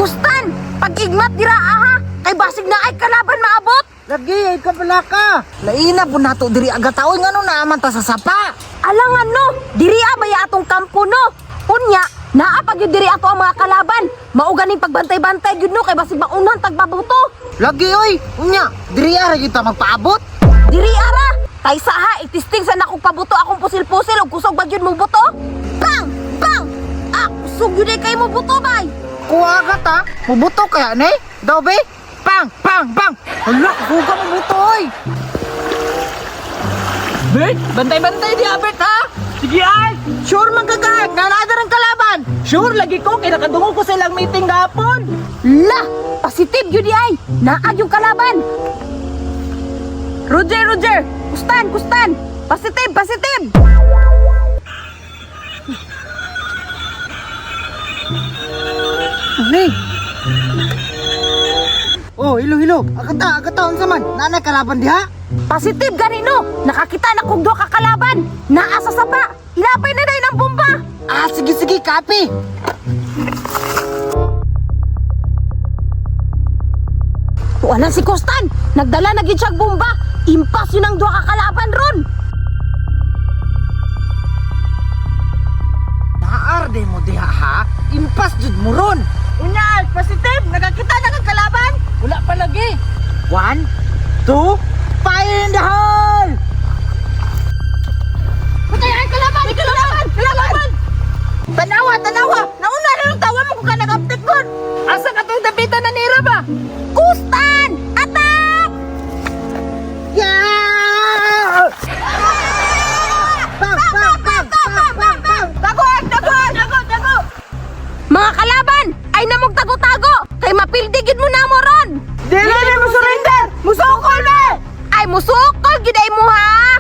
Kustan, pag-igmat dira aha, kay basig na ay kalaban maabot. Lagi ay kapala ka. Laina po nato diri agataoy ngano naaman ta sa sapa. Alangan no, diri abaya atong kampo no. Unya, naa pa gyud diri ato ang mga kalaban. Mao ganing pagbantay-bantay gyud no kay basig maunhan tagbabuto. Lagi oy, unya, diri ara gyud ta magpaabot. Diri ara, kaysa ha itisting sa nakong pabuto akong pusil-pusil ug kusog ba gyud mo buto? Bang! Bang! Ah, kusog gyud ay kay mo buto bay. Kuha ka ta, mubuto kaya ni? Daw be? Pang, pang, pang. Hala, kuha mo oy. Bert, bantay-bantay di Bert ha. Sige ay, sure man ka kag, nanadar ang kalaban. Sure lagi ko kay nakadungog ko sa ilang meeting gapon. La, positive gyud di ay. Naag yung kalaban. Roger, Roger. Kustan, kustan. Positive, positive. Ani? Oh, hilo hilo. Agata, agata unsa man? Naanay kalaban diha? Positive gani no. Nakakita na kog duha ka kalaban. Naa sa sapa. Ilapay na day ng bomba. Ah, sige sige, kapi. Wala si Kustan. Nagdala na gyud siyang bomba. Impas yun ang duha ka kalaban ron. Naarde mo diha ha? Impas jud mo ron. Unya, ay, positive, nakakita na kang kalaban. Wala pa lagi. One, two, fire in the hole! Patay ay kalaban! May kalaban! Kalaban! Tanawa, tanawa! Nauna na yung tawa mo kung ka nag-update gon! Asa ka tong dapitan na nira ba? Kustan! Atak! Yeah! Bang, bang, bang, bang, bang, bang! Tago! Tago! Tago! Tago! Mga kalaban! Ay namog tago-tago! Kay mapildi gid mo na mo ron! Dili na mo surrender. Musukol be. Ay musukol gid ay mo ha!